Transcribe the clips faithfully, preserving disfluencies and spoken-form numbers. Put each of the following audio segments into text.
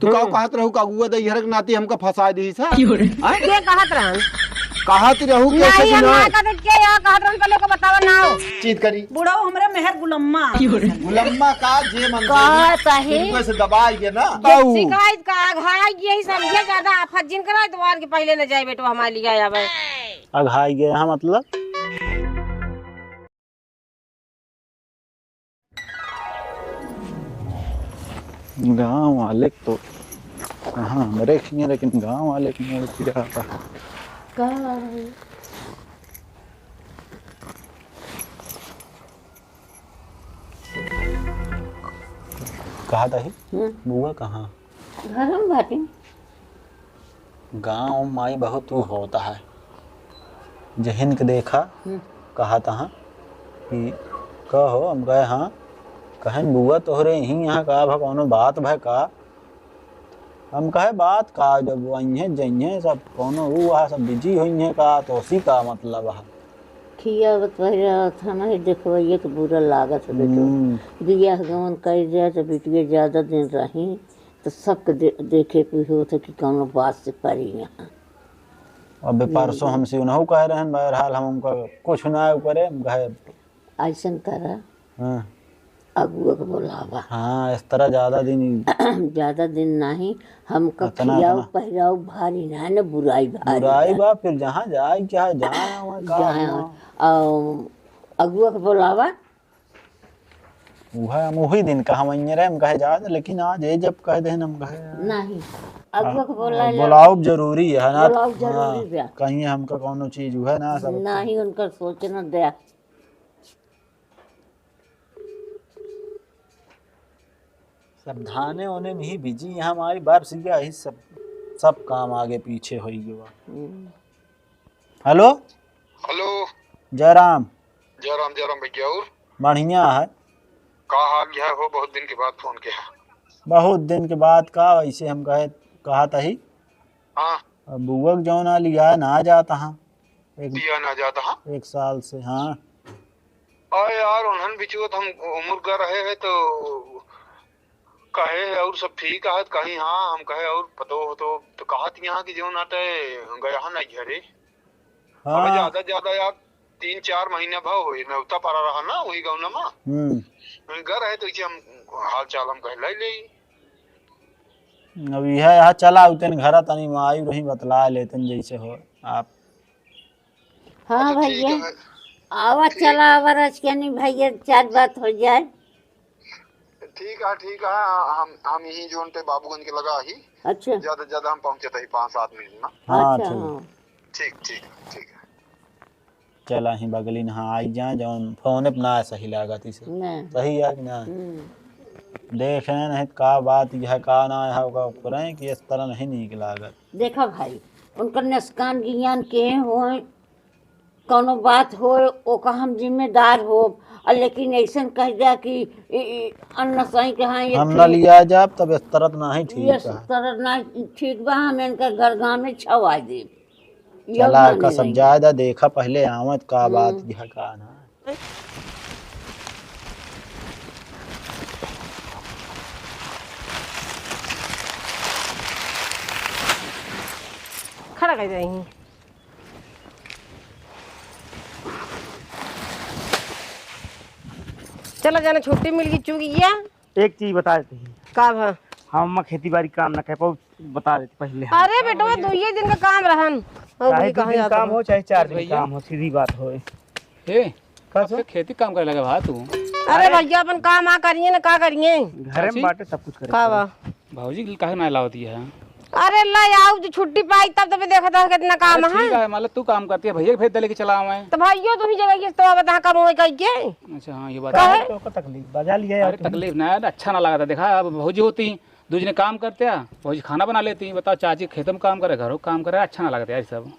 तू का हम्म। कहत रहू का अगुआ दहिहर के नाती हमका फंसा दी सा? आय? के कहत रहन? कहत रहू कैसे नहीं, कि हम ना ना? कहत, के यहाँ कहत रहन, पहले ओके बतावा ना हो। चीत करी। बुढ़ऊ हमरे मेहर गुलम्मा। गुलम्मा का जे मन कहत करे। आहे। इनको से दबाई के ना। ताऊ। शिकायत का आग है, यही सब, ये ज्यादा आफत जिन करा, इतवार के पहले न जाए बेटवा हमारे लिए आवे। अघाई गया मतलब? गाँव वाले तो कहाँ हमरे खिए, लेकिन गाँव वाले के मुँह पिरा था। का है? कहा था ही? हम्म। बुआ कहाँ? घर में बाटे। गाँव माई बहुत ऊ होता है, जहिन के देखा, हम्म। कहा तहाँ कि कहो, हम कहे, "हाँ।" कहें, "बुआ तोहरे यहीं यहाँ का भा कौनो बात भा का?" हम कहे, "बात का, जब वहीं जइहें सब, कौनो ऊ वहाँ सब बिजी होइहें का, तो उसी का मतलब है।" खियावत पहिरावत हम ही देखबैया के बुरा लागत है बेटो। हम्म। बियाह गवन कइल जाए तो बिटिया ज्यादा दिन रही, तो सबके दे-, देखे के होत है कि कौनो बात से परी यहाँ। अबे परसों हम्म। हमसे उनहु कह रहन, बहरहाल हम उनका कुछ ना करे, हम कहे। ऐसन करा, हाँ। अगुआ के बोलावा। हाँ, इस तरह ज्यादा दिन ज्यादा दिन नाही, हमका इतना, खियाऊ इतना। पहिराऊ भारी ना, न बुराई भारी बुराई ना। बा, फिर जहाँ जाए, क्या जाए, वहाँ का जहाँ हुआ? अगुआ के बोलावा। उहे हम उही दिन कहा वहीं रहे, हम कहे जा दे, लेकिन आज ये जब कह दे हम कहे नहीं, अगुआ के बोला ले। बुलाओ जरूरी है ना। बुलाओ जरूरी हाँ, बा। कहीं हमका कौनो चीज हुआ ना सब। नहीं, उनकर सोचना दे। सब धाने ओने में ही बिजी यहाँ हमारी बार सीधा ही सब, सब काम आगे पीछे हो गया। हम्म। हेलो। हेलो। जयराम। जयराम, जयराम भैया, और? बढ़िया है। का हाल है हो? बहुत दिन के बाद फोन किया। बहुत दिन के बाद का, वैसे हम कहे, कहा था ही। हाँ। अब बुआ के जौन आ लिया है, ना जाता हाँ। एक, दिया ना जाता हाँ। एक साल से, हाँ। अरे यार, उन्हन बिचुआ तो हम उम्र का रहे हैं तो कहे, "और सब ठीक आहत?" कहीं, "हाँ।" हम कहे, "और पतो हो तो?" तो कहत यहाँ कि जौन आटे गया है ना घरे। हाँ। हमें ज्यादा, ज्यादा यार तीन चार महीना भा होई, नौता पड़ा रहा ना वही गौना मा। हम्म। घर है तो इसे हम हाल चाल हम कह ले ले। अब यह यहाँ चला उतन घर तनी माई रही बतला लेतन जैसे हो आप। हाँ अच्छा, ठीक भैया, है। आवा ठीक। चला आवा रचकनी भैया, चार बात हो जाए। ठीक है, ठीक है, हम, हम यहीं जोन पे बाबूगंज के लगा ही। अच्छा। ज्यादा, ज्यादा हम पहुँचे तही पाँच सात मिनट ना। हाँ, अच्छा, ठीक। हाँ। ठीक, ठीक, ठीक है। चला ही बगली नहा आई जाए, जौन फोन पे ना सही लागत इसे। ना। सही है कि ना? हम्म। देखे नहीं का बात यह का ना है, ओका करें कि इस तरह नहीं नीक लागत। देखा भाई, उनकर नसकान गियान के होए, कौनो बात होए, ओका हम जिम्मेदार होब। आ लेकिन ऐसन कह दिया कि ई, ई, अन्न सही के हाँ, ये हम ठीक, ना लिया जाब, तब इस तरह नहीं ठीक इस है। तरह ना ठीक बा, हम इनका घर गाँव में छवा देब। ये चला, माने का सब नहीं। ज्यादा देखा, पहले आवत का बात हम्म। यह का ना। खड़ा कर दे। चला जाना, छुट्टी मिल गई, चूक गया। एक चीज बता देते हैं। का भा? हम अम्मा खेती बाड़ी काम ना कर पाऊ, बता देते पहले हम। अरे बेटवा, दो ये दिन का काम रहन। और चाहे भी दो कहाँ दिन जाता काम है? हो, चाहे चार दिन भैया। काम हो, सीधी बात हो। ए, का आपके सर? खेती काम करे लगे भा तू? अरे अरे। भैया, अपन काम आ करिए ना, का करिए? घर में काची? बाटे सब कुछ करे का पड़े। बा? भौजी के काहे ना लावती है? अरे ला आओ, जो छुट्टी पाई तब तो देखा था कितना काम अरे है। ठीक है, मतलब तू काम करती है, भैया के भेज दे लेके चला आवे। तो भाइयों तू ही जगह ये तो बता कम होए कह के। अच्छा हाँ, ये बात काहे? है। तो का तकलीफ? बजा लिया यार अरे तू। तकलीफ ना है, अच्छा ना लगा था। देखा अब भौजी होती, दू जने काम करते हैं, भौजी खाना बना लेती। बताओ, चाची खेत में काम करे, घरों काम करे, अच्छा ना लगता यार सब।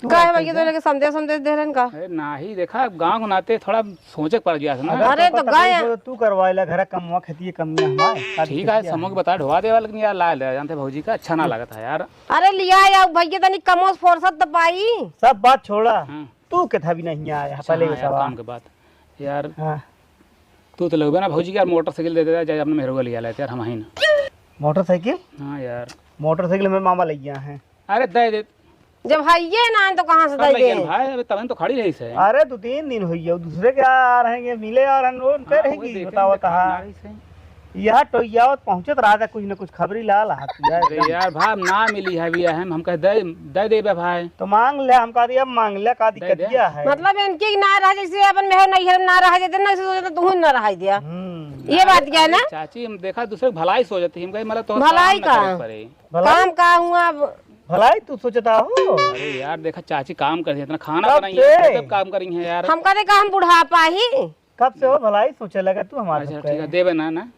काहे भैया, तो लेके संदेश, संदेश दे रहन का? अरे नाही, देखा, गाँव के नाते थोड़ा सोचे के पड़ गया था ना। अरे, अरे, तो तो तकलीफ गए। हो तो तू करवाए ला, घर कमवा, खेती कमिया हमारे, का ठीक है, दिक्कत समूह है? के बता, ढोवा देवा, लेकिन यार, ला ले, जानते भौजी का अच्छा ना लगता है यार। अरे, लिया यार भैया, तनी कमो फुर्सत तो पाई। सब बात छोड़ा, हाँ। तू के था भी नहीं आया, अच्छा, पहले हाँ यार, बतावा। काम के बात। यार, हाँ। तू तो लगबे ना भौजी के यार, मोटरसाइकिल दे देता, जाए अपने मेहरुआ लिया लेते यार, हम ही ना। मोटरसाइकिल? हाँ यार। मोटरसाइकिल हमें मामा लइ गया है। अरे दे दे। जब हइये ना है तो कहाँ से कब दे लइ गया दे? भाई, अबे तबे तो खड़ी रही से। अरे दो तीन दिन होइ गया, दूसरे के आ रहे हैं, मिले आ रहे हैं, वो उनके हाँ, रहेगी, वही देखे बताओ देखे कहाँ। आ रही से। यह टोइयावत पहुँचत रहा था, कुछ न कुछ खबरी ला ला हाथ यार अरे एकदम। यार, भाई ना मिली है अभी, हम, हम कहे दे, दे देबे भाई। तो मांग ले, हम कहा दिया, अब मांग ले, का दे दिक्कत दे। क्या है? मतलब इनकी ना रहा, जैसे अपन मेहर नैहर में ना रहा, जैसे ना सोचे तो तू ना रहा दिया। हम्म। ये बात क्या है ना? चाची, हम देखा दूसरे की भलाई सोचत ही, हम कहे, मतलब, तो भलाई काम ना का? करे पड़े। भलाई? काम का हुआ अब? भलाई तू सोचता हो? अरे यार, देखा, चाची काम करती है, इतना खाना कब बनाई से? है, तब काम करी है यार। हम कहते का हम बुढ़ापा ही? कब से हो भलाई सोचे लगा तू हमारे अच्छा, सबके? ठीक है, देबे ना, ना।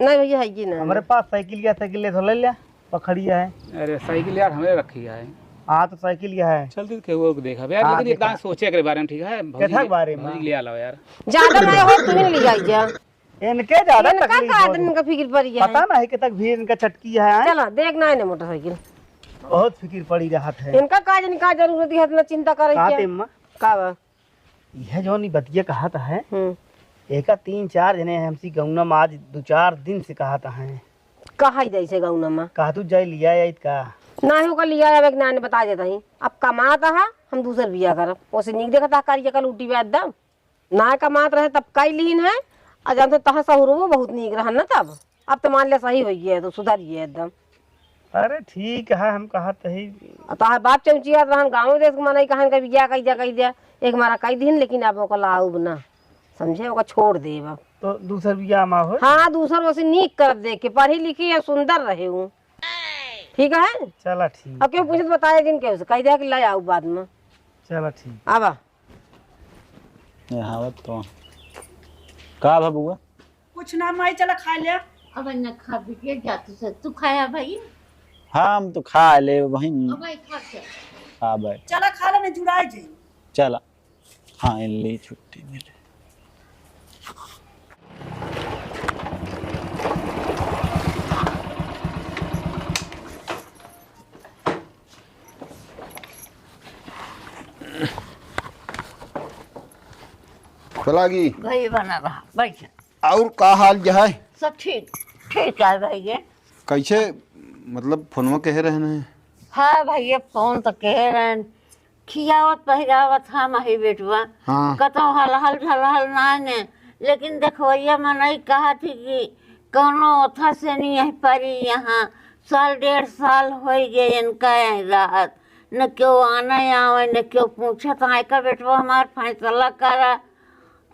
नहीं भैया, है कि ना। हमारे पास साइकिल या साइकिल ले तो ले लिया, पखड़िया है। अरे, साइकिल यार, हमें रखी है। हाँ, तो साइकिल या है। चल, तू के वो देखा यार, हाँ, लेकिन एक देखा। दांत सोचे के बारे में, ठीक है? भौजी केथा के ले, बारे में? भौजी ले आ लाओ यार। ज्यादा ना हो, तू ही ले आई जा। इनके ज्यादा इनका तकलीफ का हो। आदमी का फिक्र पड़ी है? पता नहीं कि तक भी इनका चटकी है, आए? चला, देख ना इन्हें मोटरसाइकिल। बहुत फिक्र पड़ी रहत है। इनका का जानी का जरूरत है, इतना चिंता करे का क्या? तेम्मा? का बा? यह जौन ई बतिया कहत है, हम्म। एका तीन चार जने हमसे गौना में आज दो चार दिन से कहत है। कहा ही जैसे गौना में? कहा तू जाए लिया आइत का? ना ही ओकर लिया आवे कि ना, ने बता देता ही। अब कमात है, हम दूसर बिया करब। ओसे नीक देखत है, करिया कल उठी बे एकदम। ना कमात रहे तब कई लीन है, आ जानते तहाँ सहुरवो बहुत नीक रहन न तब। अब तो मान ले सही होइ गया है, तो सुधर गया एकदम। अरे ठीक है, हम कहत ही। आ तोहार बाप चौचियात रहन, गाँव देश के मनई कहन का बियाह कई दिया, कई दिया, एक मारा कई दिन, लेकिन अब ओकर लाउब ना, समझे, ओकर छोड़ देब अब। तो दूसर बियाह मा हो? हाँ, दूसर ओसे नीक करब देख के, पढ़ी लिखी है, सुंदर रहे उ। ठीक है? चला ठीक अब केहू है। पूछे तो बताए जिन केहू से, कह दिया कि ले आउब बाद में। चला ठीक। आबा। ए, हाँ, बात तो। का बा बउआ? कुछ ना माई, चला खा ले। अब न खा बिटिया जा तू से, तू खाया भाई? हाँ, हम तो खा ले बहिन। अब भाई खा के। हाँ भाई। चला खा ले, नहीं जुड़ाए जे। चला। हाँ, इन ली छुट्टी मिले। चला गई। भाई बना रहा, बैठ। और का हाल जो है? सब ठीक, ठीक है भाई ये। कैसे, मतलब, फोनवा कहे रहने? हाँ भाई, ये फोन तो कहे रहन, खियावत पहिरावत हम ही बेटवा। हाँ। कतौ हलहल झलहल ना ने, लेकिन देखवैया मनई कहत ही कि कौनो ओथा से नहीं है परी यहाँ। साल डेढ़ साल होइ गए इनका यहीं रहत, न केहू आने आवे, न केहू पूछत। आए का बेटवा हमार फैसला करा,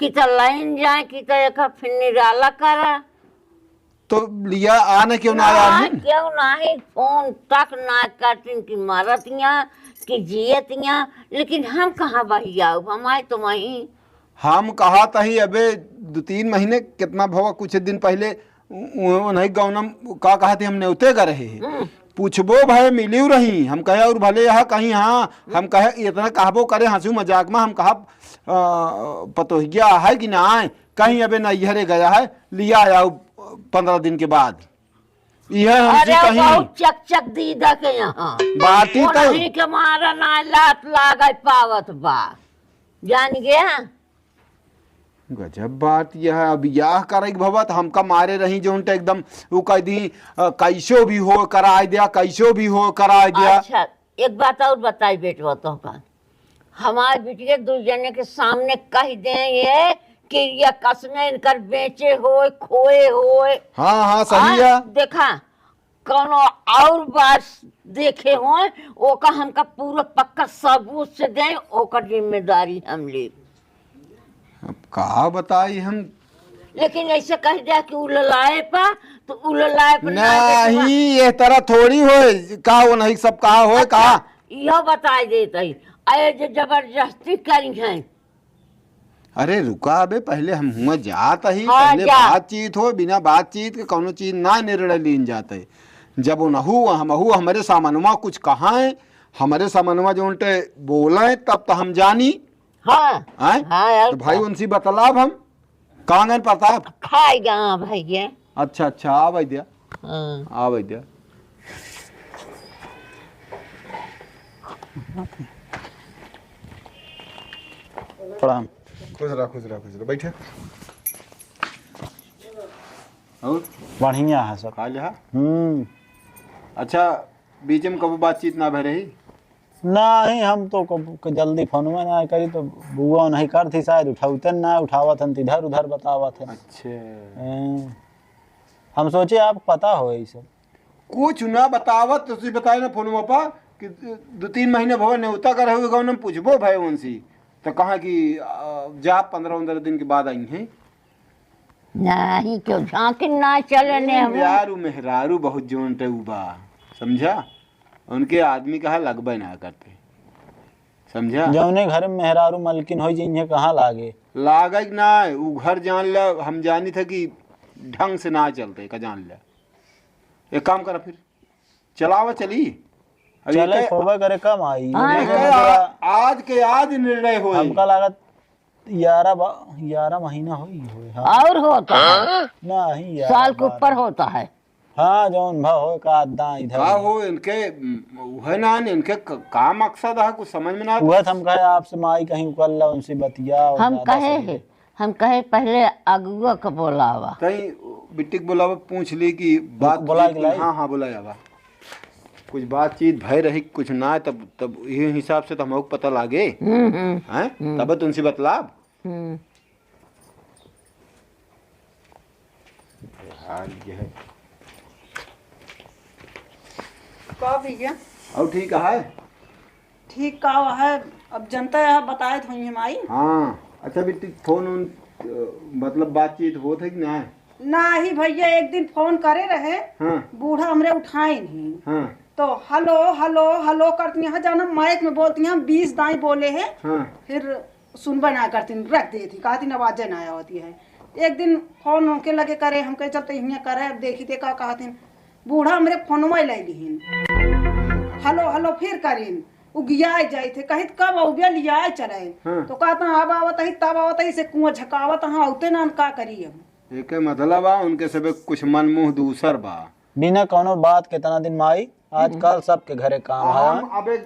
कि त लाइन जाए, कि त एका फिर निराला करा। तो लिया आने क्यों ना आया हाँ, है? क्यों नाही? फोन तक ना करतीन कि मरतिया, कि जियतिया, लेकिन हम कहाँ बहियाऊ, हम आए तो वहीं। हम कहा तही अबे दो तीन महीने, कितना भवा, कुछ दिन पहले उ-, उ-, उन्हीं गौनम का कहा थे, हम नेवते का रहे हैं। हम्म। पूछबो भय मिलियो रही, हम कहे, और भले यहाँ कहीं, हाँ, हम कहे, इतना कहबो करे हंसू मजाक में, हम कहा, अ, पतोहिया है कि ना आए, कहीं अबे नैहरे गया है, लिया आया पंद्रह दिन के बाद। यह हमसे अरे, कहीं बहुत चक चक दीदा के यहाँ। बाटी वो तो नहीं के मारा ना लात लागे पावत बा। जान गया? गजब बात यह है। अब यह करे के भवा त हमका मारे रही जौन त एकदम उ कह दी, अ, कैसो भी हो कराए दिया, कैसो भी हो कराए दिया। अच्छा, एक बात और बताई बेटवा तोहका। हमार बिटिया दू जने के सामने कह दे ये कि ये कसमे इनकर बेचे होए, खोए होए। हाँ, हाँ, सही आ, है। देखा, कौनो और बात देखे होए, ओका हमका पूरा पक्का सबूत से दे, ओकर जिम्मेदारी हम लेब। अब का बताई हम? लेकिन ऐसे कह दिया कि उ ललाए पा, तो उ ललाए पा ना देखे बा। नहीं, ये तरह थोड़ी होए, का वो नहीं सब कहा होए, अच्छा, का? इहो बताए देत हई, अरे जे जबरदस्ती करी हैं। अरे रुका बे, पहले हम हुआ जात ही, हाँ, पहले जा। बातचीत हो, बिना बातचीत के कौनो चीज ना निर्णय लीन जात है। जब उनहु, हमहु, हमरे सामनवा कुछ कहा है, हमरे सामनवा जो उनटे बोले, तब तो हम जानी। हाँ। आए? हाँ यार। तो भाई, उनसे बतलाब हम। कांगन प्रताप। खाएगा, हाँ भाई, ये। अच्छा, अच्छा, आ भाई दिया। हाँ। आ भाई दिया। प्रणाम। खुश रहा, खुश रहा, खुश रहा। बैठे। और? बढ़िया है सब। खा लिया? हम्म। अच्छा, बीच में कबो बातचीत ना भय रही? नहीं, हम तो कब, क-, जल्दी फोनवा ना करी तो बुआ नहीं करती, शायद उठावते ना, उठावत हन तो इधर उधर बतावत हन। अच्छा। हैं। हम सोचे आप पता हो यही सब। कुछ ना बतावत, तुसी बताए ना फोनवा पा कि दो तीन महीने भवा नेवता करे हुए गाँव में पूछबो भाई उनसे, तो कहा कि, आ, जा पन्द्रह उन्द्रह दिन के बाद आई हैं। नहीं, क्यों झांकिन ना चले ने नहीं, हम। मेहरारू, मेहरारू बहुत जोन टे उ बा, समझा? उनके आदमी कहा लगबे ना करते, समझा? जौने घर में मेहरारू मलकिन होई जइहे कहाँ लागे? लागे कि ना, उ घर जान ले, हम जानी थे कि ढंग से ना चलते, का जान ले। एक काम करा फिर, चलावा चली। अब चले, एक होबे करे कम आई। हाँ। एक आ-, आज के आज निर्णय होई। हमका लागत ग्यारह बा-, ग्यारह महीना होई, होई, हाँ। और होता है। नहीं, ग्यारह, साल के ऊपर बारह। होता है। हाँ, जौन भा होए का आदा इधर का उधर। हो, इनके, उहे ना, इनके क-, का मकसद है, कुछ समझ में ना। उहे तो हम कहे आपसे, माई कहीं उकल ला, उनसे बतिया, और हम ज्यादा कहे सही है। हम कहे, "पहले अगुआ के बोलावा।" तई बिट्टी के बोलावा, पूछ ली कि बात बोला के लाई? हाँ, हाँ, बोला जावा। कुछ बातचीत भय रही, कुछ ना, तब, तब ये हिसाब से तो हमको पता लागे। हम्म, हम्म, हैं? हम्म। तब तो उनसे बतलाब। हम्म। हाल ये है। का भैया? और ठीक है? ठीक का है, अब जनता है, बताए तो हुई है माई। हाँ, अच्छा बिट्टी, फोन उन, अ, मतलब बातचीत होत है कि ना? नाही भैया, एक दिन फोन करे रहे, हाँ। बूढ़ा हमरे उठाए नहीं। हाँ। तो हेलो, हेलो, हेलो करती हैं, जाना माइक में बोलती हैं, बीस दाई बोले हैं, हाँ। फिर सुनबे ना करती, रख देती, कहती आवाजे ना आवती है। एक दिन फोन उनके लगे करे, हम कहे, "चल तो हियाँ करे, अब देखी ते का कहती।" बूढ़ा हमरे फोनवा ले लिहिन, हेलो, हेलो फिर करिन, उगियाए जाइत है, कहित, "कब अउबे लियाए चले?" हाँ। तो कहता, "अब आवत ही, तब आवत ही," से कुआं झकावत, हाँ, औते ना, का करी अब। एके मतलब बा, उनके सबे कुछ मन मुँह दूसर बा। बिना कौनो बात केतना दिन माई, आजकल हम्म। सबके घरे काम आ, है। हम अबे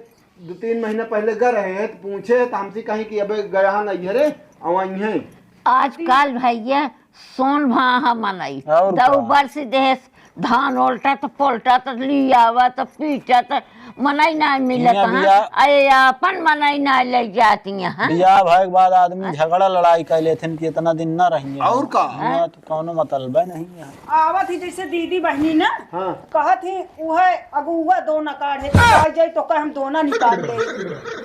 दो तीन महीना पहले गए रहे हैं, तो पूछे, तो हमसे कहीं कि अबे गया नहीं है रे, अवइहे। आजकल भैया सोन भाहा मनई, और दऊ का? बरस देश धान ओलटत, पोलटत, लियावत, पीटत, मनई ना मिलत हियाँ हाँ। बिया-, अरे, आपन मनई ना ले जाती हैं। बियाह भए के बाद आदमी हाँ। झगड़ा लड़ाई कर लेथिन कि इतना दिन ना रहिए। और का? हाँ। तो कौनो मतलबे नहीं है। आवत ही जैसे दीदी बहिनी ना, हाँ। कहत ही, "उहे अगुआ दो ना काढ़े, तो आ जाई तो कहे हम दो ना निकाल ले,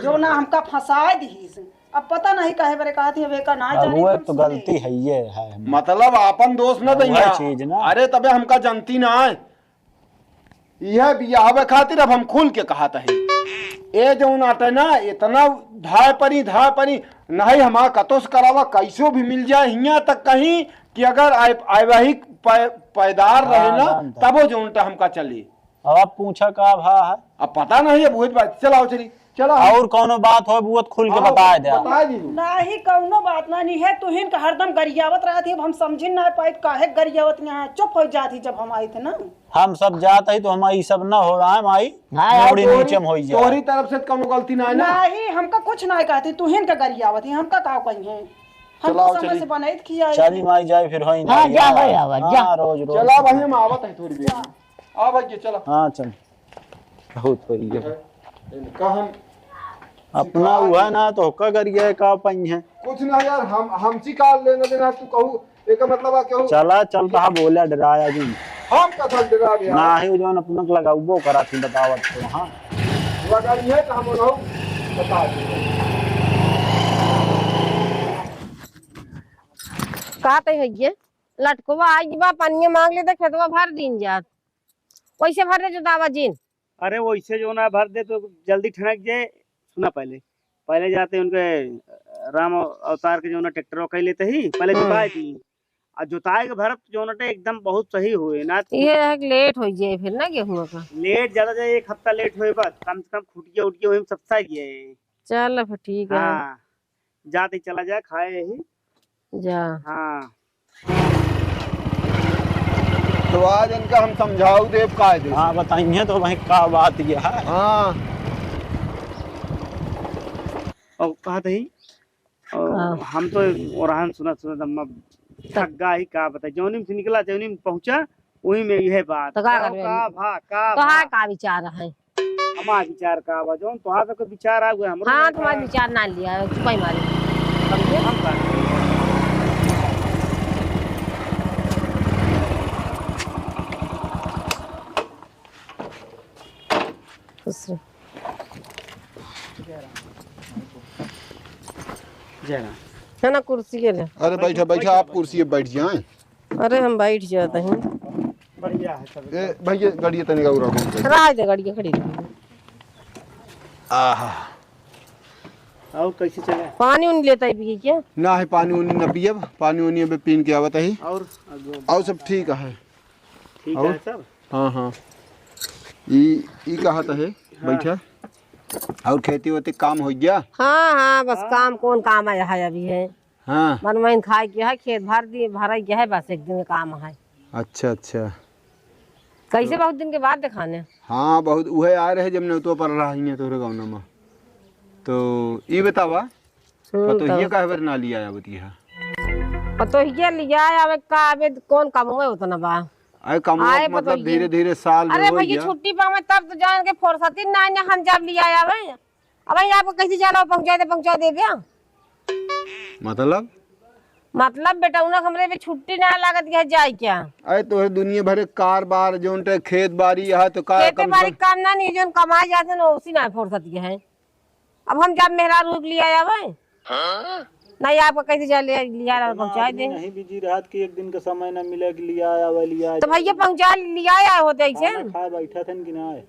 जो ना हमका फंसाए दिहिस।" अब पता नहीं काहे बरे कहत ही, अब एका ना जाने अगुआ हम तो सुने। गलती है, ये है। मतलब आपन दोष न अगुआ दइया। चीज ना। अरे तबे हमका जनती ना है। यह बियाहवे खातिर अब हम खुल के कहत है। ए जौन आटे ना, इतना धाय परी, धाय परी, नहीं हमार कतो से करावा, कैसो भी मिल जाए, हियाँ तक कहीं कि अगर आय-, आय वही पै-, पैदार रहे हाँ, ना, जानता। तबो जौन त हमका चली। अब आप पूछा का भा है? अब पता नहीं, अब वही बात, चलाओ चली, चला। और कौनो बात हो, वो खुल के आओ, बताए दे। बताए दी तू। नाही, कौनो बात ना, नहीं है, तुहिन का हरदम गरियावत रहत ही, अब हम समझिन ना पाइत, काहे गरियावत यहाँ, चुप हो जात ही जब हम आइत है ना। हम सब जात ही तो हम ई सब न हो रहा है, माई। हाँ, मोड़ी तोहरी, नीचे में होई जाए। तोहरी तरफ से कौनो गलती ना है ना? नहीं, हमका कुछ ना कहती, तुहिन का गरियावत ही, हमका का कही है? हम चलाओ, तो समय चली। से बनाइत खिया चली है। माई जाए फिर होई ना हाँ, जा यार। भाई, आवा, जा। हाँ, रोज, रोज। चला भाई, हम आवत है थोड़ी देर में। आ भाई, चला। हाँ, चल। बहुत हो गया। इनका हम अपना हुआ ना तो का गरिया का पई है। कुछ ना यार, हम, हमसी का लेना देना, तू कहू एका मतलब आ केहू चला, चल, कहाँ बोला, डराया जिन। हम कथल डरावे यार। नाही, वो जौन अपना के लगाउबो करा थी, बतावत तो, हाँ। लगाइए तो हम लोग बता देंगे। का तय है ये? लटकवा आई बा, पनिया मांग ले तो खेतवा भर दीन जात। वैसे भर दे जोतावा जिन। अरे वैसे जो ना भर दे तो जल्दी ठनक जाए। सुना पहले, पहले जाते उनके राम अवतार के जो ना ट्रैक्टर कह लेते ही, पहले हम्म। जोताए दी। आ जोताए के भरत जो ना एकदम बहुत सही हुए ना। ये है कि लेट हो जाए फिर ना गेहूं का। लेट ज्यादा जाए, एक हफ्ता लेट हुए बस, कम से कम खुटिया उटिया हुए सब सही है। चल फिर ठीक है। हाँ, जाते चला जाए खाए यही। जा। हाँ। तो आज इनका हम समझाऊ देव कायदे से। हाँ, बताइए तो भाई का बात ये है। हाँ। और कहा थी, और हाँ। हम तो ओरहन सुनत सुनत अम्मा ठग्गा ही का बताई, जौनी में से निकला, जौनी में पहुँचा, वही में यह बात। तो का करबे? का भा, का तोहार भा? का विचार है? हमार विचार का बा? जौन तोहार सबके विचार आ, उहे हमरो हाँ, में तुम्हारा बा। विचार ना लिया, चुपाई मारी। समझे? हम का? खुश रहो। जय राम। है ना, कुर्सी के ले। अरे बैठा, बैठा, आप कुर्सी पे बैठ जाएं। अरे हम बैठ जाते हैं। बढ़िया है सब। ए, भैया, गाड़ी तनिक और रखो। रह दे, गाड़ी खड़ी रही। आहा। और कैसे चले? पानी उनी लेता है पिए क्या? ना है, पानी उनी ना पियब, पानी उनी अबे पीन के आवत है। और? और सब ठीक है। ठीक और? है सब? हाँ, हाँ। ई, ई कहत है, हाँ। बैठा। और खेती वेती काम हो गया? हाँ, हाँ, बस हाँ। काम कौन काम आया है अभी है। हाँ। बनवाइन खाए के है, खेत भर दिए, भराई के है, बस एक दिन के काम है। अच्छा, अच्छा। कैसे तो बहुत दिन के बाद देखाने? हाँ, बहुत, उहे आए रहे जब नेवतो पर रहा ही तोहरे गाँव में। तो ई बतावा, हम्म, पतोहिया तो काहे बर ना लिया आवत है? पतोहिया लिया आवे का, अबे कौन कमवे उतना बा? अरे कमवा आए मतलब पतोहिया। धीरे धीरे साल अरे में हो भैया गया। छुट्टी पावे तब तो जान के फुर्सत ही ना, ना हम जब लिया आवे। अब भाई आपको कैसे जाना हो, पहुँचा दे, पहुँचा दे बे। मतलब? मतलब बेटा उन्हें हमरे पे छुट्टी ना लागत है जाए क्या? अरे तोहरे दुनिया भरे कार बार जोन टे खेत बारी है तो का खेते कम से बारी कम काम ना नहीं, जोन कमाए जाते ना उसी ना फुर्सत के है। अब हम जब मेहरारू के लिया आवे, नहीं आपका कैसे जा ले, लिया आवे, इतना पहुँचाए आदमी दे। नहीं बिजी रहत कि एक दिन का समय ना मिले कि लिया आवे, लिया तो जाए। भैया पहुँचा लिया आए होते ऐसे। खाना खाए बैठा थे कि ना आए?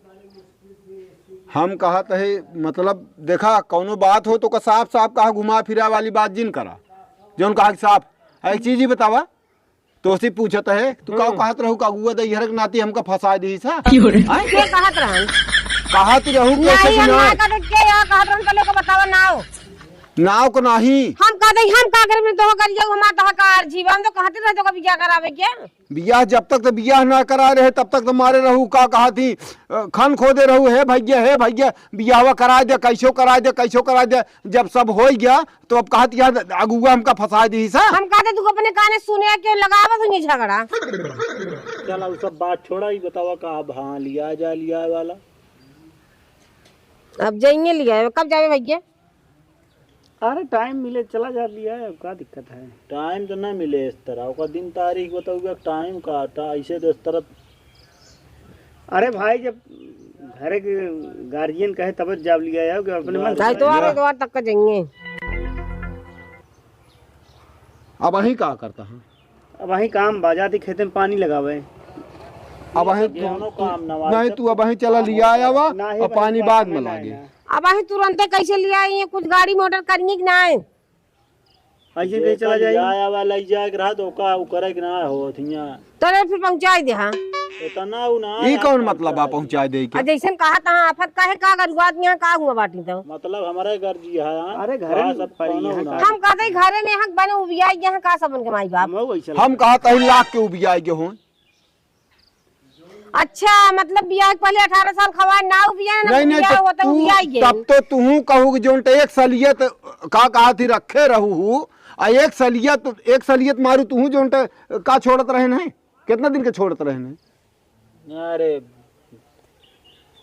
हम कहत है, मतलब, देखा, कौनो बात हो तो का साफ साफ कहा, घुमा फिरा वाली बात जिन करा, जौन कहा कि साफ। आ, एक चीज ही बतावा, तोसे पूछत है, तू का हम्म। कहत रहू का अगुआ दइहर के नाती हमका फंसा दी सा? क्यों रे? आय? के कहत रहन? कहत रहू कैसे नहीं, कि हम ना ना? कहत, के यहाँ कहत रहन, कल को बतावा नाव। नाव को नहीं। हम कहते, हम का करबे, तो कर जाऊ, हमार तो हकार जीवन तो कहते रहे, तो कभी क्या करावे क्या? बियाह जब तक तो बियाह ना करा रहे, तब तक तो मारे रहू, का कहत ही, अ, खन खोदे रहू, "हे भैया, हे भैया, बियाहवा करा दे, कैसो करा दे, कैसो करा दे।" जब सब हो गया, तो अब कहत, "यार, अगुआ हमका फंसा दी सा।" हम कहते, "तू अपने काने सुने के लगावा सुनिए झगड़ा।" चला, उ सब बात छोड़ा, ई बतावा का अब हाँ लिया जा, लिया वाला? अब जाइए लिया, कब जावे भैया? अरे टाइम मिले चला जा लिया है, अब का दिक्कत है? टाइम तो ना मिले इस तरह, ओकर दिन तारीख बताऊगा, टाइम का टा-, ऐसे तो इस तरह। अरे भाई जब घरे के गार्जियन कहे तब जाब लिया है, कि अपने मन से। तो आवे द्वार तक का जाइए। अब अहीं का करता है? अब अहीं काम बा, जाती खेते में पानी लगावे। अब अहीं तू, कौनो तू, काम ना, नहीं, तू अब अहीं चला लिया आवा, नहीं, और पानी बाद में लागे। अब अहीं तुरंते कैसे लिया आई, कुछ गाड़ी मोटर करिए कि नहीं? ऐसे कैसे चला जाए? लिया आवा, लई जाए के रहा तो का, उ करे के ना हो, थिया। तले फिर पहुँचाई दे, हाँ। इतना उ ना ई कौन मतलब बा पहुँचाई दे के? आ जैसन कहा तहाँ आफत काहे का गरुआत यहाँ का हुआ बाटी तो? मतलब हमारे घर जी है, हाँ? अरे घरे में सब पड़ी कौनो है ना। हम कहते ही घरे में हक बने उबियाई गए हैं का सबन के माई बाप। हम वैसे हम कहत ही लाख के उबियाई गए हों। अच्छा, मतलब बियाह के पहले अठारह साल खवा ना उबिया ना नहीं, नहीं, बियाह तो होता तू, उबियाई गए। तब तो तू कहू कि जोन टे एक सलियत का कहा थी रखे रहू हूँ, आ एक सलियत, एक सलियत मारू तू जोन टे का छोड़त रहे नहीं? कितना दिन के छोड़त रहे नहीं? अरे,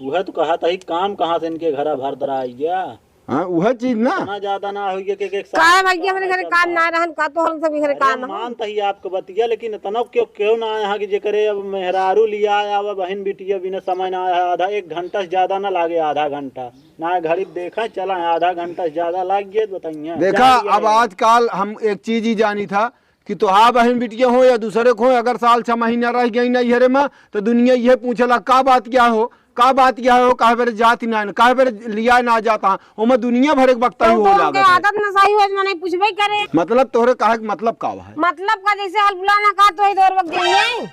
उहे तो कहत ही, काम कहाँ से इनके घरा भर दरा आई गया? हाँ, उहे चीज ना। इतना ज्यादा ना होई गया कि एक साथ काहे भैया, हमरे घरे काम ना रहन, का तो हम सब घरे अरे, काम है। मानत ही आपके बतिया, लेकिन इतना क्यों, क्यों ना आया कि जेकरे अब मेहरारू लिया आया, अब बहन बिटिया बिना समय ना आया, आधा एक घंटा से ज्यादा ना लागे, आधा घंटा ना घड़ी देखा चला, आधा घंटा से ज्यादा लाग गया, बताइए। देखा, क्या लिया अब है? आजकल हम एक चीज ही जानी था, कि तोहार बहिन बिटिया हो या दूसरे को हो, अगर साल छह महीना रह गई नैहरे में, तो दुनिया यह पूछला, "का बात क्या हो, का बात क्या हो, काहे बेरे जात ही ना, काहे बेरे लिया ना जाता?" ओमे दुनिया भर एक वक्ता ही तो हो तो लागत उनके है। आदत नसाई हो, मने पूछबे करे। मतलब तोहरे कहे के मतलब का है? मतलब का, जैसे हलबुला ना का तो इधर वक्त जाइए।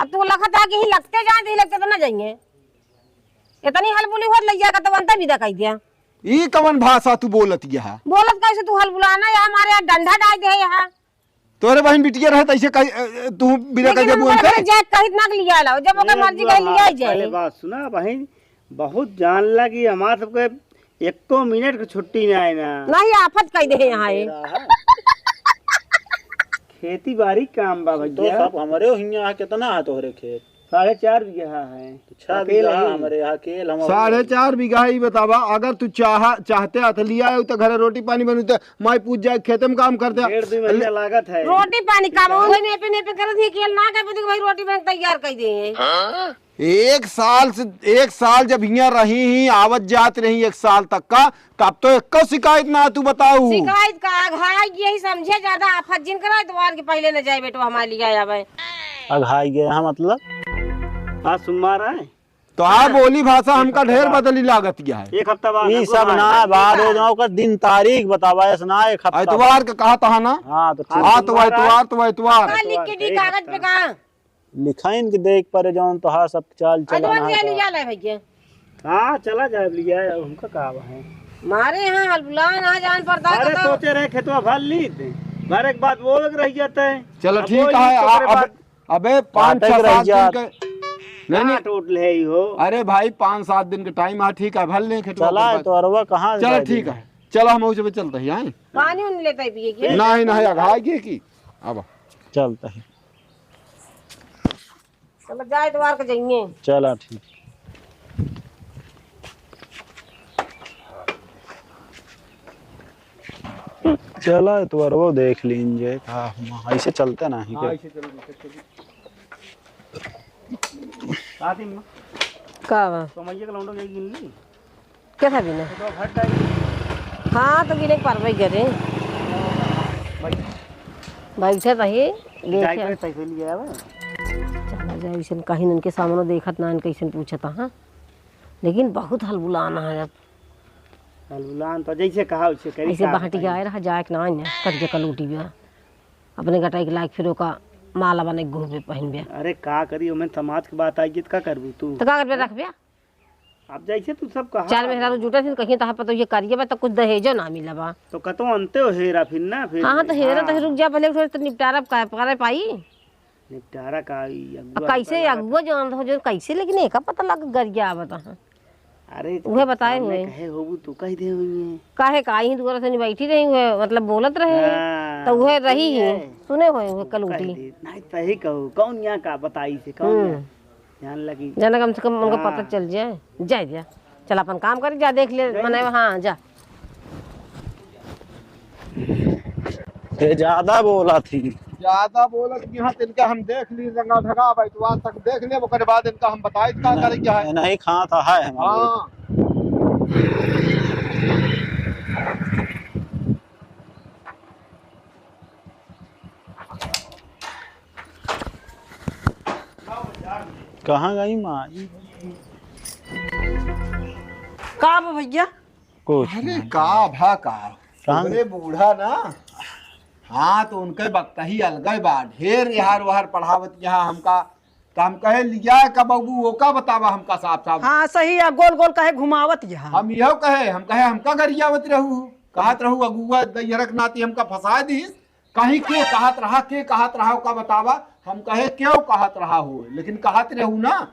अब तू लखत आ कि ही लगते जाए, तो ही लगते तो ना जाइए। इतनी हलबुली होत लइया का तो बनता विदा कह दिया। ई कवन भाषा तू बोलत यहा? बोलत कैसे तू हलबुला ना, या हमारे यहाँ डंडा डाल दे यहाँ। तोरे बहन बिटिया रहे त ऐसे कही, अ, अ, तू बिना लेकिन कहे हमको बोलते? लगे जाए कहित ना के लिया लाओ, जब ओकर ए मर्जी बुआ, कहे लिया जाए। पहले बात सुना बहन, बहुत जान ला कि हमार सबके एको मिनट के छुट्टी ना आए ना। नहीं, आफत कह दे यहाँ है। तेरा है। खेती बारी काम बा तो भैया। सब हमरे हियाँ है, कितना है तोहरे खेत? साढ़े चार बीघा है। तो छह अकेले बीघा ही। हमरे यहाँ अकेल हम साढ़े चार बीघा ही बतावा, अगर तू चाह, चाहते हाथ लिया आयो तो घरे रोटी पानी बनते, माई पूछ जाए खेते में काम करते। डेढ़ दो महीना लागत है। रोटी पानी का बा, वही नेपे नेपे करत ही, अकेल ना कर पाती कि भाई रोटी बन तैयार कर दे। हाँ? एक साल से, एक साल जब हियाँ रही ही, आवत जात रही एक साल तक का, तब तो एको शिकायत ना तू बताऊ। शिकायत का? अघाई यही समझे ज्यादा आफत जिन करा, एतवार के पहले न जाए बेटवा हमारे लिए आवे। अघाई गए हैं मतलब? आज सोमवार है। तो हाँ, बोली भाषा हमका ढेर बदली लागत गया है। एक हफ्ता बाद ई हमको सब ना, ना, बाद हो जाओ का दिन तारीख बतावा, ऐसा ना एक हफ्ता एतवार बाद। के कहा था ना? हाँ, तो ठीक। हाँ, तो एतवार, तो एतवार। का लिख के दी कागज पे का? लिखाइन के देख पर जौन तोहार सब चाल चलन अजवन है के तो। लिया ले भैया। हाँ, चला जाए, लिया जाए, हमका का बा है। मारे यहाँ हलबुलान आ जान पड़ता है अरे, तो। सोचे रहे खेतवा भर ली थे, भरे के बाद वो एक रह जाते हैं। चलो, अब ठीक वो है, ईद ओकरे आ, अब, बाद अबे, पाँच काटे छह के रह सात दिन जात। के, नहीं, नहीं। काट उट ले ही हो। अरे भाई, पाँच सात दिन के टाइम आ, ठीक है, भर लें खेतवा चला, ओकरे बाद। तो अरवा कहाँ चलो, जाए ठीक देगा? है, चलो, हम उसे पे चलते हैं, आए। पानी उन लेते हैं पिए के। नहीं, नहीं, अघा के की, अब चलते हैं। चलो, जाए एतवार के जाइए। चला, ठीक। चला, एतवार वो देख लीन जे, का हम ऐसे चलते नहीं हाँ, के। ऐसे चलो, ऐसे चलो। का दिन में? का बा? तो मैया के लौंडो के गिन ली? कैसा बिना? तो भर डाली। हाँ, तो गिने के परबे करे। भाई। बैठे रही, चाय देखे। पे पैसे लिए आवे। चला जाए, इसन कहीं उनके सामने देखत ना, कैसन पूछता, हाँ? लेकिन बहुत हलबुलान है अब। हलबुलान तो जैसे कहा वैसे करी, ऐसे का बाहटी बताई? आए रहा, जाए के ना, ना, कट के कलूटी बा। अपने गटाई के लायक फिर ओका माला बने के घूमबे पहिनबे। अरे का करी, ओमे समाज के बात आई गई तो का करबू तू? तो का करबे, रखबे? अब जैसे तू सब कहा। चार मेहरारू जुटत ही, कहीं तहा पता ये करिए बा, तो कुछ दहेजो ना मिला बा। तो कतो अंते हो हेरा फिर ना, फिर हाँ, हाँ, तो हेरा तो हाँ। रुक जा, पहले थोड़े तो निपटारा का, करे पाई। निपटारा का, ई अब अगुआ कैसे का अगुआ जो अंत हो, जो कैसे, लेकिन एका पता लग गरिया आवत है। अरे, उहे बताए सामने हुए। कहे होबू तू, कह दे हुई है। काहे का, यहीं दुआरा से बैठी रही हुए, मतलब बोलत रहे। हाँ, तो उहे रही सुनिए। है। सुने हुए, उहे कलूटी। कह दे। नहीं, सही कहू, कौन यहाँ का बताई से, कौन हम्म। यहाँ? जान लगी। जाना कम से कम उनको हाँ। पता चल जाए। जा, जा। चल अपन काम कर, जा देख ले, नहीं। मने हाँ, जा। ये ज्यादा बोला थी। ज्यादा बोलत कि हाँ, तिनका हम देख ली, रंगा धगा, अब एतवार तक देख लेब, ओकरे बाद इनका हम बताई का नहीं, करे क्या है। नहीं, खात है हमारे। हाँ। कहाँ गई माँ? का बा भैया? कुछ अरे नहीं। का भा का? कहाँ? अरे बूढ़ा ना, हाँ, तो उनके बकतही अलगे बा, ढेर यार वहार पढ़ावत यहाँ हमका, तो हम कहे लिया का बबू, वो का बतावा हमका साफ साफ। हाँ, सही है, गोल गोल कहे घुमावत यहाँ। हम यहो कहे, हम कहे हमका गरियावत रहू, कहत रहू अगुआ दैयरक नाती हमका फंसा दीस, कहीं के कहत रहा, के कहत रहा, का बतावा, हम कहे क्यों कहत रहा हो, लेकिन कहत रहू ना।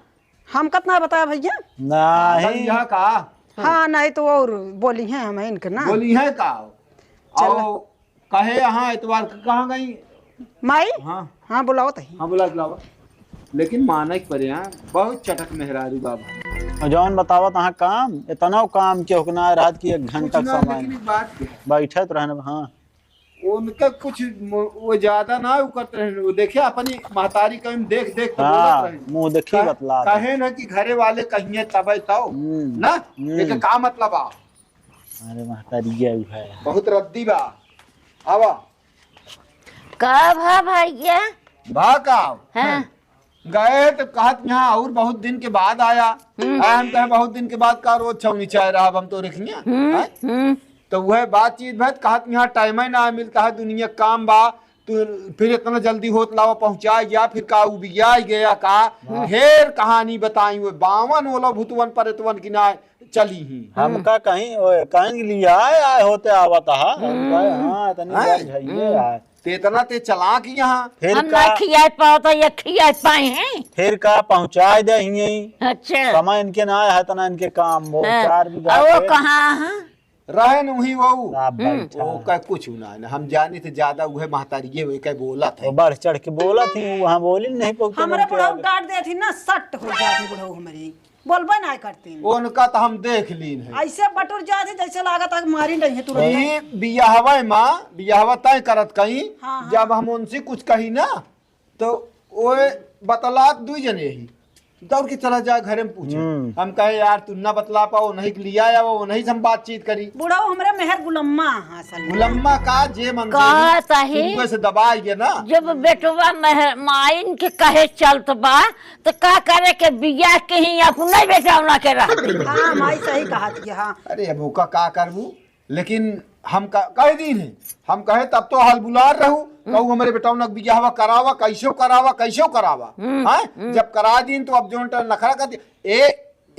हम कतना बताया भैया? नहीं। यह का? हाँ, नहीं तो और बोली हैं हम इनके ना। बोली हैं का? चल। आओ, कहे यहाँ एतवार के कहाँ गई? माई? हाँ। हाँ, बुलाओ तही। हाँ, बुला, बुलाओ। लेकिन माने के परे, हाँ, बहुत चटक मेहरारू बाबा। और जौन बतावत अहाँ काम, इतना काम के होकना रात की एक घंटा कुछ ना, समय लेकिन एक बात क्या है? बैठत रहने, हाँ। उनका कुछ म-, वो ज्यादा ना उ करत रहे, वो देखे अपनी महतारी कहीं देख देख के हाँ, बोलत रहे। मुंह देखी का-, बतला। कहे ना कि घरे वाले कहिए तबे तो, हम्म, ना? हम्म। एके का मतलब आ? अरे महतारी ये है। बहुत रद्दी बा। आवा। का भा भैया? भा का? हाँ। गए तो कहत यहाँ और बहुत दिन के बाद आया। हम्म। आए हम कहे बहुत दिन के बाद का रोज छौनी चाय रहा, हम तो रखिया। हम्म, हैं? हम्म। तो वह बातचीत भत कहत यहाँ टाइम ही ना मिलता है, दुनिया काम बा, तू फिर इतना जल्दी होत लावा पहुँचा गया, फिर का उबिया गया का? हम्म। ढेर कहानी बताई हुए, बावन ओला भूतवन परेतवन की ना चली ही। हमका कहीं, ओए, कहीं लिया आए, आए होते आवत हा। हम हम्म। कहे, हाँ, इतनी हैं? बार झइये हम्म। आए। ते इतना ते चलाक यहाँ। फिर हम का? ना खियाए पाओ तो ये खियाए पाए हैं। फिर का पहुँचाए दे ही। अच्छा। समय इनके ना आया है, इतना इनके काम, वो हाँ। चार बीघा और वो खेत। कहाँ है? रहे न उही वो। आप हम्म। बैठा। ओका कुछ ना, ना, हम जानी थे ज्यादा उहे महतारिये वे के बोलत है। वो बढ़ चढ़ के बोलत ही, वहाँ बोली नहीं पहुँचे हमरे उनके बुढ़ऊ आगे। डांट देत ही ना, सट हो जात ही बुढ़ऊ हमरी, बोलबे ना करतीन। उनका तो हम देख लीन है। ऐसे बटुर जात ही जैसे लागत है मारी नहीं है तुरंत। ई बियाहवा माँ, बियाहवा तय करत कहीं, हाँ, हाँ। जब हम उनसे कुछ कही ना, तो ओए बतलात दुई जने ही, दौड़ के चला जाए घरे में पूछे। हम्म। हम कहे, "यार, तू ना बतला पाओ, नहीं के लिया आवा, वो नहीं से हम बातचीत करी।" बुढ़ऊ हमरे मेहर गुलम्मा, हाँ, असल में। गुलम्मा का जे मन का से चाही? शुरुए से दबाई गए ना। जब बेटवा मेहर माइन के कहे चलत बा, तो का करे के बियाह के ही अपने बेटौना के रह। हाँ, माई सही कहत है, हाँ। अरे, अब ओका का करबू? लेकिन हम क-, कह दीन है, हम कहे तब तो हलबुलार रहू, हम्म। कहू हमरे बेटौना के बियाहवा करावा, कैसे करावा, कैसे करावा, हम्म, हैं? हम्म। जब करा दीन तो अब जोन ट-, नखरा कर दी, ए,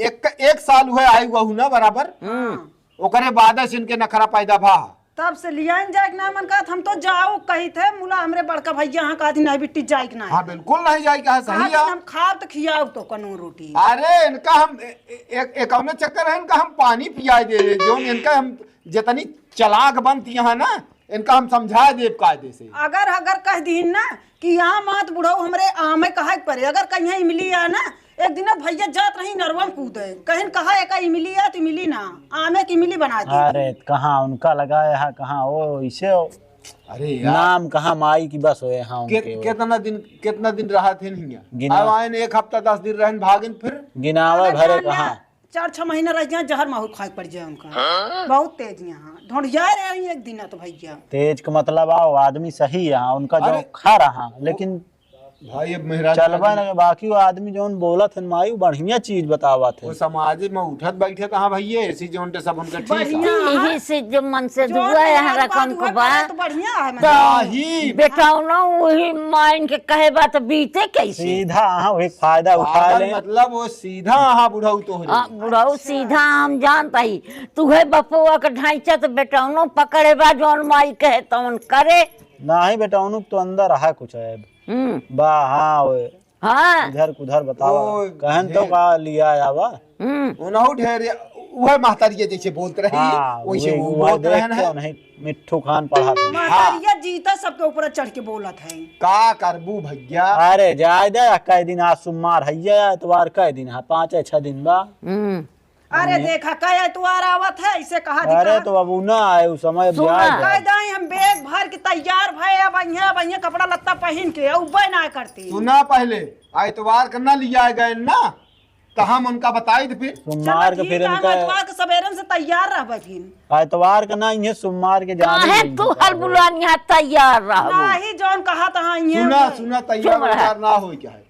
एक, एक साल हुए आई हुआ हूँ ना बराबर, हम्म। ओकरे बाद से इनके नखरा पैदा भा। तब से लियाइन जाए के ना मन कहत, हम तो जाओ कही थे, मुला हमरे बड़का भैया हाँ कहत ही, "नहीं बिट्टी जाए के ना।" हाँ, बिल्कुल नहीं जाए के, हाँ, सही कहत है। हम खाब तो खियाओ तो कनो रोटी। अरे, इनका हम ए-, ए-, एक, एक औने चक्कर है, इनका हम पानी पियाए दे, जो इनका हम जितनी चालाक बनती हैं ना, इनका हम समझा देब कायदे से। अगर, अगर कह दीन ना कि यहाँ मत बुढ़ऊ हमरे आमे कहे के परे, अगर कहीं इमली आ ना, एक दिन भैया जात रही नरवा में कूदे, कहिन कहा एका इमली आ तो इमली ना, आमे की इमली बना दे। अरे, कहाँ उनका लगाए हा, कहाँ ओ, इसे ओ। अरे यार। नाम कहाँ माई की बस होए हा उनके के-, ओ। कितना दिन, कितना दिन रहा थे नहीं? गिना। अब आए न एक हफ्ता दस दिन रहन भागिन फिर। गिनावे अरे भरे जान कहाँ? ले। चार छह महीना रह जाए, जहर माहौर खाए पड़ जाए उनका। हाँ? बहुत तेज यहाँ, ढोंढिया रहे हैं एक दिन तो भैया। तेज का मतलब आओ, आदमी सही है, हाँ, उनका जो अरे, खा रहा, लेकिन भाई, अब मेहरारू चलबे आदमी ना, बाकी वो आदमी जौन बोलत है माई, वो बढ़िया चीज बतावत है। वो समाज में उठत बैठत हाँ भैया, ऐसी जौन ते सब उनका ठीक है। बढ़िया। यही से जो मन से जो दुआ यहाँ मेहरारू रकम बात को हुआ बा, करे तो बढ़िया है, तो मतलब। नहीं। बेटौनो वही माइन के कहे बा तो बीते कैसे? सीधा हाँ, वही फायदा उठा पागल ले। मतलब वो सीधा हाँ बुढ़ऊ तोहरे। हाँ, बुढ़ऊ अच्छा। सीधा हम जानता ही। तुहे बपुआ के ढांचा तो बेटौनो पकड़े बा, जौन माई कहे तौन करे। नाही, बेटौनो तो अंदर रहा कुछ है। हम्म। बा, हाँ, ओए। हाँ। इधर कुधर बतावा। ओ, कहन तो ढेर। का लिया आवा। हम्म। उनहु ढेर, उहे महतारिये जैसे बोलत रही, हाँ, वैसे उहे, वो उहे बोलत देख रहन के है। उन्हें मिट्ठू खान पढ़ा दे। महतारिया हाँ। जीता सबके ऊपर चढ़ के बोलत है। का करबू भैया? अरे जाए दे, कई दिन आज सोमवार है, एतवार कई दिन है, पाँच या छह दिन बा। हम्म। अरे हम्म। देखा, कई एतवार आवत है, इसे कहा अरे दिखा। तो अब उ ना आए, उ समय अब सुना। जाए दे। कह दाई हम बैग भर के तैयार भए, अब अइहें, अब अइहें कपड़ा लत्ता पहिन के, अउबे ना करती। सुना पहले, एतवार के ना लिया गए ना, तो हम उनका बताई दे फिर। सोमवार चलो के ठीक फिर है, हम उनका एतवार के सबेरन से तैयार रहबे फिर। एतवार के ना, इन्हें सोमवार के जाने काहे दे तू इनका। हलबुलान यहाँ तैयार रहबो? नाही, जौन कहा तहाँ इन्हें सुना, होए। सुना, तैयार चुप रह। वैयार ना होए क्या है?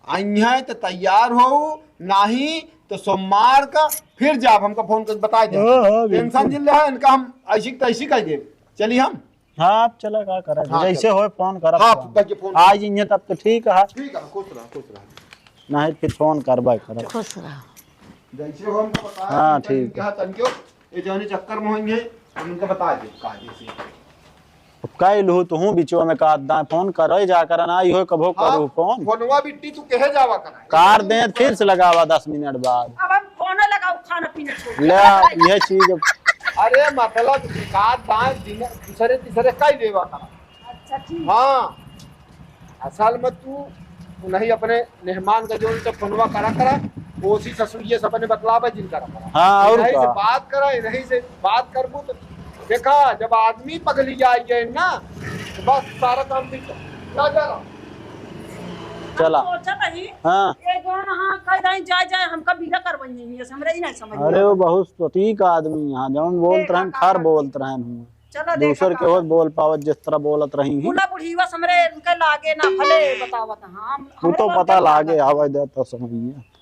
अइहें तो तैयार हो, नाही तो सोमवार का फिर जाब, हमका फोन करके बताई दे। हाँ, हाँ, बिल्कुल। टेंशन जिन ले है, इनका हम ऐसी की तैसी कह देब। चली हम। हाँ, आप चला का करा, हाँ, जैसे चलो। होए फोन करब हाँ, हम। फुफ्फा के फोन। आ जइहें तब तो ठीक है। ठीक है, खुश रह, खुश रह। नहीं फिर फोन करबे करब। खुश रह। जैसे हो हमको बता हाँ, दे, ठीक। कहा तनिको, ये जौनी चक्कर में होइहें, हम इनका बता दे, कायदे से। अब कह लूँ, तू बीचवा में काट दाए, फोन करे जा कर, ना इहो कभो हाँ, करू फोन। फोनवा बिट्टी तू कहे जावा करा। काट दे, फिर से लगावा दस मिनट बाद। अब हम फोन लगाओ, खाना पीना छोड़। ले, ये चीज। अरे मतलब, एक आध दाएं दिन, दूसरे तीसरे कई देवा करा। अच्छा, ठीक। हाँ, असल में तू नहीं अपने मेहमान का जो उनसे फोनवा करा करा, वो उसी ससुरिये से अपने बतलावे जिन करा करा। हाँ, और इन्हीं से का? बात करा, इन्हीं से बात करबू तो देखा, जब आदमी पगली आई गए ना, तो बस सारा काम ठीक है। जा, जा रहा। चला। हम सोचत हई, हाँ। ये जो है ना, हाँ, कह रही, जाए, जाए, हमका विदा करवाइए, ये से हमरा ही नहीं समझ में अरे, वो आवत। बहुत सटीक आदमी यहाँ, जौन बोलत देखा रहन, का खर करती। बोलत रहन हुआ। चला, देखा दूसर का के होत करती। बोल पावत, जिस तरह बोलत रही हैं। मुला बुढ़ीवा से हमरे इनके लागे ना, भले बतावत, हाँ, हम, वो हमरे तो बात पता के लागे, लागत। आवे दे तो समझिए।